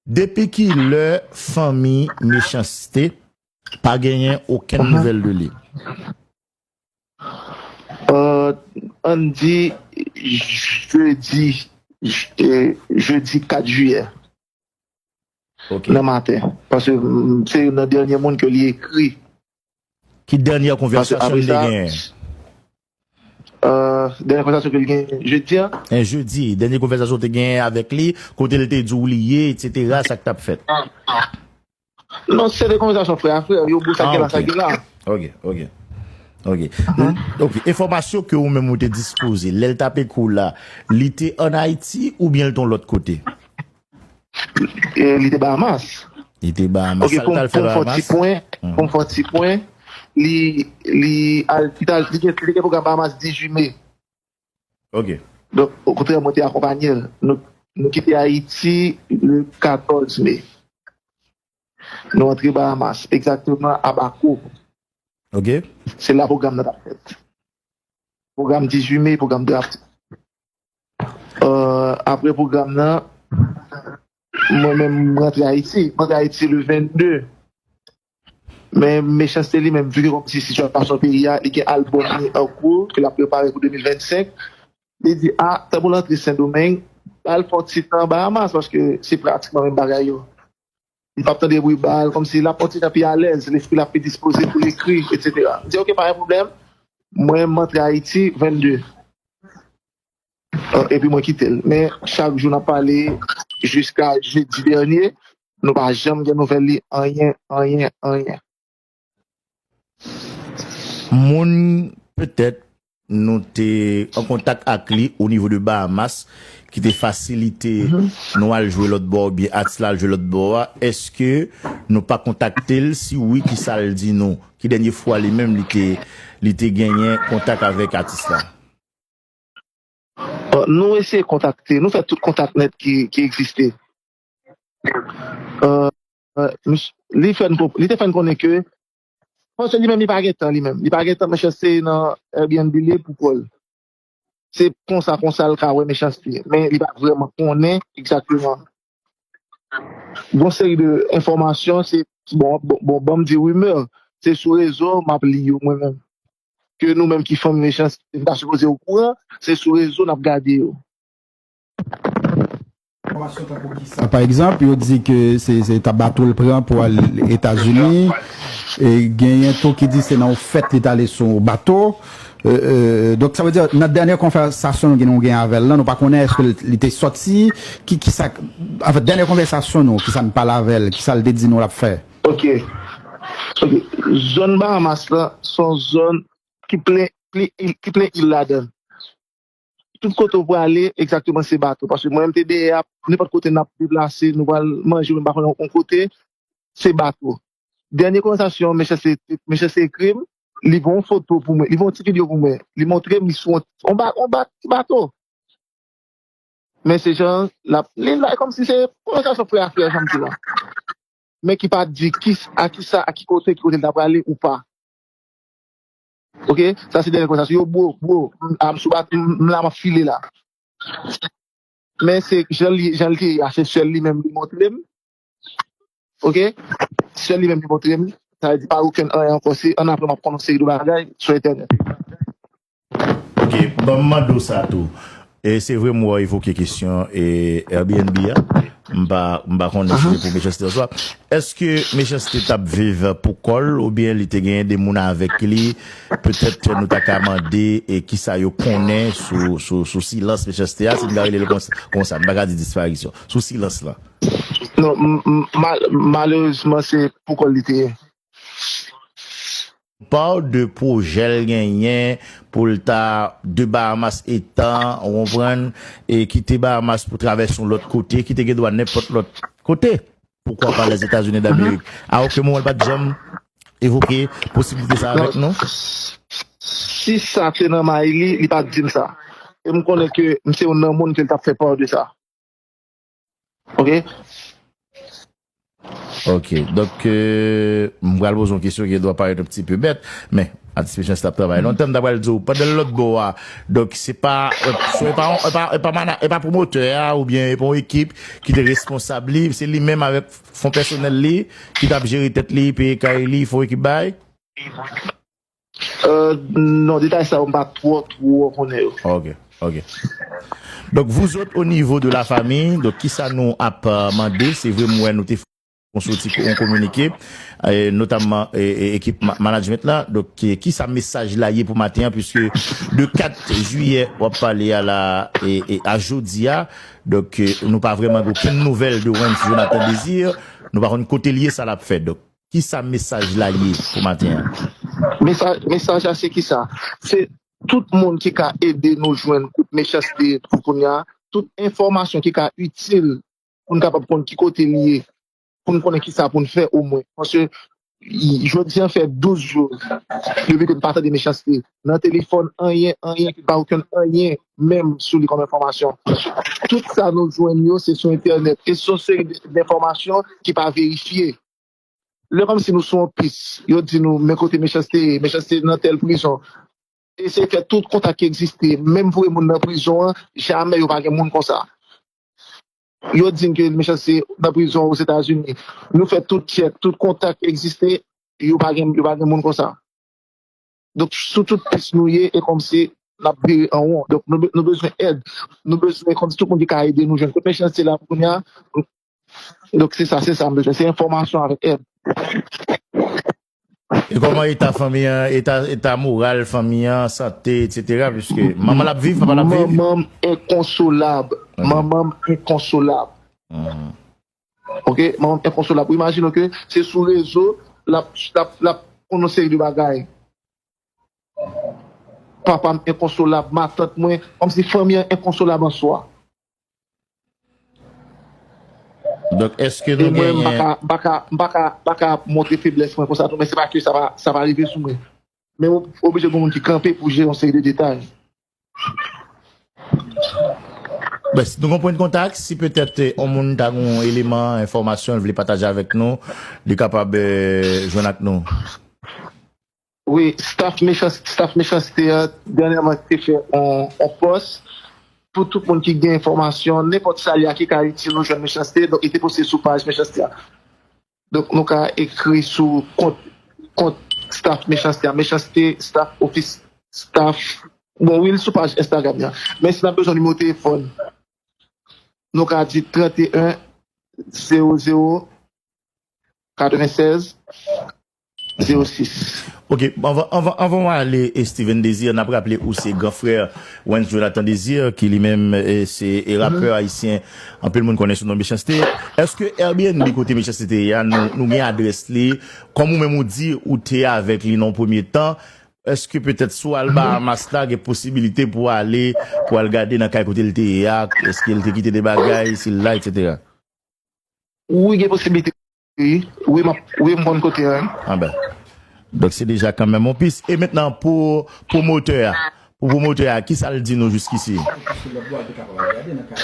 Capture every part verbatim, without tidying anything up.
Depi kilè fanmi Mechanste pa genyen okenn nouvèl de li? Euh, ann di jedi, j- eh, jedi kat jiyè Ok. nan maten. Paske mm, se youn nan dènye moun ke li ekri. Ki dènye Paske konvèsasyon apre li te sa, genyen? euh, dènye konvèsasyon ke li gen jedi an, En jedi, dènye konvèsasyon te genyen avèk li, kote l te di w li ye, etsetera, sa k t ap fèt. Non, se de konvèsasyon frè a frè. Yo bou sa Ah, gen la, sa ok. Gen la. Ok, ok. Ok. Ok. Enfòmasyon ke ou menm ou te dispoze, lè l t ap ekri w la, li te ann Ayiti oubyen l te yon lòt kote? E li te Bahamas. Li te Bahamas. Ok, Sa l pou t al fè pou m fè ti Bahamas? Pwen, pou m fè ti pwen, li, li, al, li, te al- li gen li gen pwogram Bahamas dizuit me. Ok. Donk, okontrè, mwen te akonpanye l. Nou, nou kite Ayiti le katòz me. Nou antre Bahamas, egzakteman Abaco. Ok. Se la pwogram nan t ap fèt. Pwogram dizuit me, pwogram draft. Euh, apre pwogram nan, mwen menm, mwen rantre Ayiti. Mwen rantre Ayiti le vennde. Men Mechanste li menm, vi ke kòmsi sitiyasyon peyi a, li gen albòm li an kou, ke l ap prepare pou de mil vennsenk. Li di, a, tan pou l antre Sendomeng, ba l fè yon ti tan Bahamas, paske se pratikman menm bagay yo. Li p ap tande bri bal, kòmsi l ap fè yon ti tan pi alèz, lespri l ap pi dispoze pou l ekri, etsetera. M di, ok, pa gen pwoblèm. Mwen, m antre Ayiti vennde. Euh, epi mwen kite l. Men chak jou n ap pale jiska jedi dènye, nou pa janm gen nouvèl li, anyen, anyen, anyen. Moun petèt nou te an kontak ak li o nivo de Bahamas ki te fasilite nou al jwe lòt bò oubyen atis la al jwe lòt bò a, èske nou pa kontakte l? Si wi, kisa l di nou? Ki dènye fwa li menm li te li te genyen kontak avèk atis la? Bon, nou eseye kontakte, nou fè tout kontak nèt ki, ki egziste. Euh, euh, mis- li fè n konp- li te fè n konnen ke, paske li menm li pa gen tan li menm. Li pa gen tan, Mechanste nan Airbnb li pou kò l. Se konsa, konsa l ka wè Mechanste. Men li pa vrèman konnen egzakteman. Gon seri de enfòmasyon, se, bon, bon, bon, ban m di rimè. Se sou rezo, m ap li yo mwen menm. Ke nou menm ki fanmi Mechanste, nou ta sipoze okouran, se sou rezo n ap gade yo. Pa egzanp, yo di ke se se ta bato l pran pou al Etazini. E genyen tou ki di se nan yon fèt li t ale sou yon bato. Euh, euh, donk, sa vle di, nan dènye konvèsasyon nou gen, nou gen avè l lan, nou pa konnen èske li te sòti, ki, ki sa, anfèt, dènye konvèsasyon nou, ki sa n pale avè l, ki sa l te di nou l ap fè. Ok. Ok. Zòn Bahamas la, se yon zòn ki plen, plen il, ki plen il ladan l. Tout kote w prale, egzakteman, se bato. Paske mwen menm te dèyè a, nenpòt kote n ap deplase, nou pral manje, mwen pa konnen yon kote, se bato. Dènye konvèsasyon, Mechanste, Mechanste ekri m, li voye yon foto pou mwen, li voye yon ti videyo pou mwen, li montre m li sou yon, yon, ba- yon ba- ti bato. Men se jan, l ap, li la kòmsi se konvèsasyon frè a frè, jan m di la. Men ki pa di ki, a ki sa, a ki kote, ki kote l ta prale ou pa. Ok? Sa se dènye konvèsasyon. Yo, bro, bro, m, a, m sou bat, m, m la, m ap file la. Men se jan li, jan li te ye a, se sèl li menm li montre m. Ok? Sèl li menm li montre m. Sa vle di pa okenn anyen ankò. Se ann apre m ap konnen yon seri de bagay sou entènèt. Ok, ban m mande w sa tou. E se vre m wè w evoke kesyon e Airbnb a. M pa, m pa konnen si se pou Mechanste oswa. Èske Mechanste t ap viv pou kò l oubyen li te genyen de moun avèk li? Petèt nou ta ka mande e kisa yo konnen sou, sou, sou silans Mechanste a, si n ka rele l konsa, konsa, n pa ka di disparisyon. Sou silans lan. Non, m- m- mal- malerezman, se pou kò l li te ye. Part de pwojè l genyen pou l ta de Bahamas etan, ou konprann, e kite Bahamas pou travèse yon lòt kote, ki te gen dwa nenpòt lòt kote. Poukwa pa Lèzetazini Damerik? A okenn moman l pa t janm evoke posiblite sa avèk nou? Si sa te nan may li, li pa t di m sa. E m konnen ke m se youn nan moun ke l t ap fè part de sa. Ok? Ok, donk, euh, m pral poze yon kesyon ki dwa parèt yon ti pe bèt, men atis Mechanste ap travay lontan, m ta pral di w, pandan lòt bò a, donk se pa, euh, so, e pa, e pa, e pa mana-, e pa pwomotè a oubyen e pa yon ekip ki te responsab li, se li menm avèk fon pèsonèl li ki t ap jere tèt li, peye kay li, fè yon ekip bagay? Euh, non, detay sa yo, m pa twò, twò konnen yo. Ok, ok. Donk, vous autres, au niveau de la famille, donk, kisa nou ap euh, mande? Se vre, m wè nou te fon soti yon kominike, eh, notamman eh, eh, ekip ma- management la. Donk, eh, kisa mesaj la ye pou maten an, puisque de kat jiyè, w ap pale a la, eh, eh, a jodi a. Donk, eh, nou pa vrèman gen okenn nouvèl de Wens Jonathan Désir. Nou pa konn kote l ye, sa l ap fè. Donk, kisa mesaj la ye pou maten an? Mesaj, mesaj la se kisa? Se tout moun ki ka ede nou jwenn kote Mechanste ye pou kounye a, tout enfòmasyon ki ka itil pou n kapab konn ki kote li ye, pou n konnen kisa pou n fè omwen. Paske jodi an fè douz jou depi ke n pa tande Mechanste nan telefòn, anyen, anyen, ke n pa okenn anyen menm sou li kòm enfòmasyon. Tout sa nou jwenn yo se sou entènèt e se yon seri de- denfòmasyon ki pa verifye. Lè kòmsi nou sou yon pis, yo di nou men kote Mechanste ye, Mechanste nan tèl prizon. Eseye fè tout kontak ki egziste, menm voye moun nan prizon an, jamè yo pa gen moun konsa. Yo di n ke Mechanste nan prizon Ozetazini. Nou fè tout tchèk, tout kontak ki egziste, yo pa gen, yo pa gen moun konsa. Donk, sou tout pis nou ye, e kòmsi n ap vire an won. Donk, nou, nou bezwen èd. Nou bezwen kòmsi tout moun ki ka ede nou jwenn kote Mechanste la pou kounye a. Donk, se sa, se sa m bezwen. Se enfòmasyon avèk èd. E kòman eta fanmi an, eta, eta moral fanmi an, sante, etsetera? Piske manman l ap viv, papa l ap viv? Manman m enkonsolab. Manman m enkonsolab. Ok, manman m enkonsolab. Ou imajine ke se sou rezo, l ap, l ap, l ap konn yon seri de bagay. Papa m enkonsolab, matant mwen, kòmsi fanmi an enkonsolab an swa. Donk, èske nou genyen... M pa ka, m pa ka, m pa ka, m pa ka montre feblès mwen konsa tou, men se pa ke sa va, sa va rive sou mwen. Men oblije gen moun ki kanpe pou jere yon seri de detay. Bès, nou gon pwen kontak, si petèt yon moun ta gon eleman, enfòmasyon, l vle pataje avèk nou, li kapab eh, jwenn ak nou. Wi, staff Mechanste, staff Mechanste a, dènyèman te fè on, on pòs pou tout moun ki gen enfòmasyon, nenpòt sa li a ki ka itil nou jwenn Mechanste, donk li te poste sou paj Mechanste a. Donk nou ka ekri sou kont, kont staff Mechanste a, Mechanste staff office staff. Bon, wi, l sou paj Instagram li a. Men si n ap bezwen nimewo telefòn, nou ka di trannteyen zewo zewo katrevennsèz zewo sis. Ok, anvan, anvan, anvan w ale, eh, Steven Désir, n ap raple ou se gran frè Wens Jonathan Désir, ki li menm eh, se eh, rapè ayisyen, anpil moun konnen sou non Mechanste. Èske Airbnb kote Mechanste te ye a, nou, nou gen adrès li? Kòm ou menm ou di, ou te avèk li nan yon premye tan. Èske petèt si w al Bahamas la, gen posibilite pou w ale, pou w al gade nan kay kote l te ye a, èske l te kite de bagay, si l la, etsetera? Wi, gen posibilite. Wi, wi, m ap, wi, m konn kote a. Anben. Donk, se deja kanmenm yon pis. E mentnan, pou pwomotè a, pou pwomotè a, kisa l di nou jiskisi?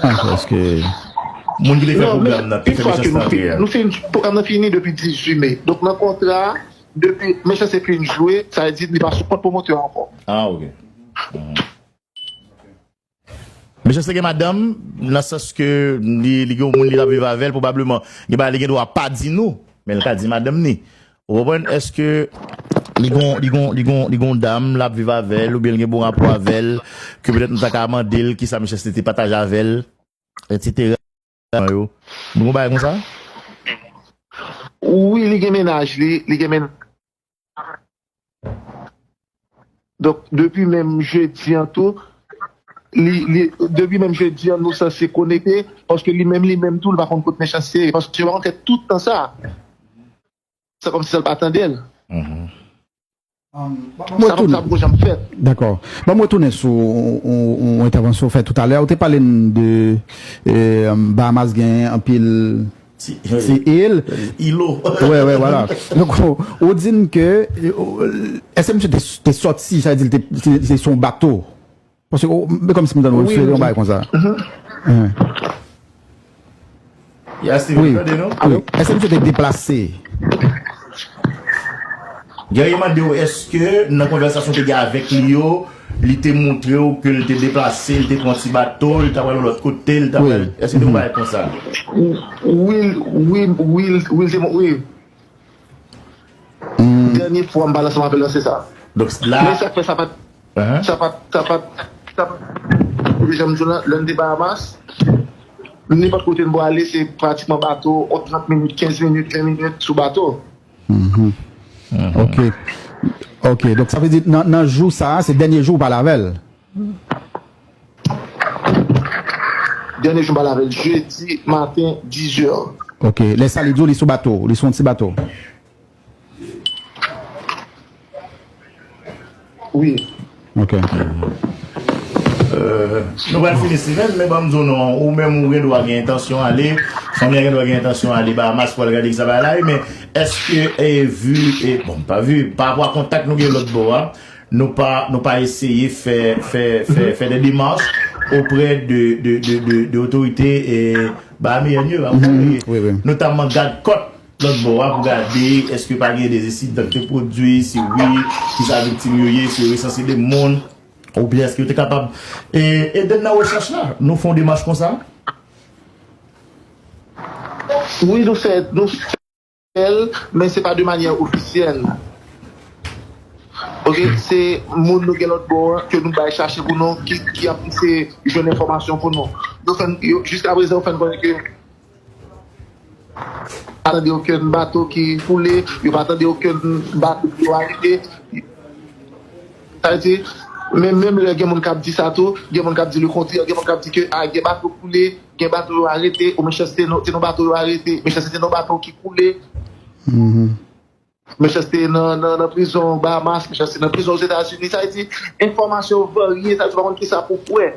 Ah, paske moun ki te fè pwogram nan, te fè Mechanste antre a. Nou fin, pwogram nan fini depi dizuit me. Donk, nan kontra a, depi Mechanste fin jwe, sa vle di li pa sou kont pwomotè a ankò. Ah, ok. Mechanste gen madanm, nan sans ke li, li gen yon moun li t ap viv avè l, pwobableman, gen bagay li gen dwa pa di nou, men l ka di madanm ni. Ou konprann? Èske li gon, li gon, li gon, li gon dam l ap viv avè l, oubyen l gen bon rapò avè l, ke petèt nou ta ka mande l kisa Mechanste te pataje avè l, etsetera. Yo. Nou gon bagay konsa? Wi, li gen mennaj li, li gen men Donk, depi menm jedi an tou, li, li, depi menm jedi an, nou sanse konekte, paske li menm, li menm tou, li pa konn kot Mechanste ye, paske yo pa konn fè tout tan sa. Se kòmsi sa l pa tande l. Sa pa sa poko janm fèt. Dakò. Ban m retounen sou yon entèvansyon w fè toutalè. Ou te pale n de eh, Bahamas gen anpil ti il. Ilo. Wè, wè, vwala. Donk, ou di n ke, èske misye te, te sòti, sa vle di l te, te, te sou yon bato? Paske, men kòmsi m tande w refere yon bagay konsa. Ya Steven, wi, tande nou? Wi. Èske misye te deplase? Guerrier mande w, èske nan konvèsasyon te gen avèk li yo, li te montre w ke l te deplase, li te pran ti bato, li t ap al yon lòt kote, li t ap al, èske te yon bagay konsa? Wi, wi, wi, wi, te mon-, wi. Dènye fwa m pale ansanm avè l lan, se sa. Donk la. Men sa k fè sa pa t, sa pa t, sa pa t, sa pa t, jan m di w lan, lè n te Bahamas, nenpòt kote n prale, se pratikman bato, yon trant minit, kenz minit, ven minit sou bato. Ok. Ok, donk sa vle di nan, nan jou sa a, se dènye jou w pale avè l? Dènye jou m pale avè l, jedi maten, diz è. Ok, lè sa li di w li sou bato, li sou yon ti bato. Wi. Ok. Euh, nou pral fini Steven, men ban m di w non, ou menm ou gen dwa gen entansyon ale, fanmi an gen dwa gen entansyon ale Bahamas pou al gade ki sa bay la ye, men èske, e, vi, e, bon, pa vi, pa rapò a kontak nou gen lòt bò a, nou pa, nou pa eseye fè, fè, fè, fè de demach oprè de, de, de, de, de otorite, e, bahameyen yo, wi, wi. Notamman gad kòt lòt bò a pou gade èske pa gen de ensidan ki te pwodui, si wi, kisa viktim yo ye, si yo resanse de moun, oubyen èske yo te kapab, e, ede n nan rechèch la. Nou fè yon demach konsa? Wi, nou fè, nou fè l, men se pa de manyè ofisyèl. Ok, se moun nou gen lòt bò an ke nou bay chache pou nou, ki, ki ap eseye jwenn enfòmasyon pou nou. Nou fè n, yo, jiskaprezan, yo fè n konnen ke pa tande okenn bato ki koule, yo pa tande okenn bato ki yo arete. Sa vle di, men menm lè gen moun k ap di sa tou, gen moun k ap di lekontrè, gen moun k ap di ke, a, gen bato koule, gen bato yo arete, o Manchester, non, te nan bato yo arete, Manchester te nan bato ki koule. Mechanste nan, nan, nan prizon Bahamas, mechanste nan prizon Ozetazini. Sa vle di, enfòmasyon varye, sa vle di, ou pa konn kisa pou kwè.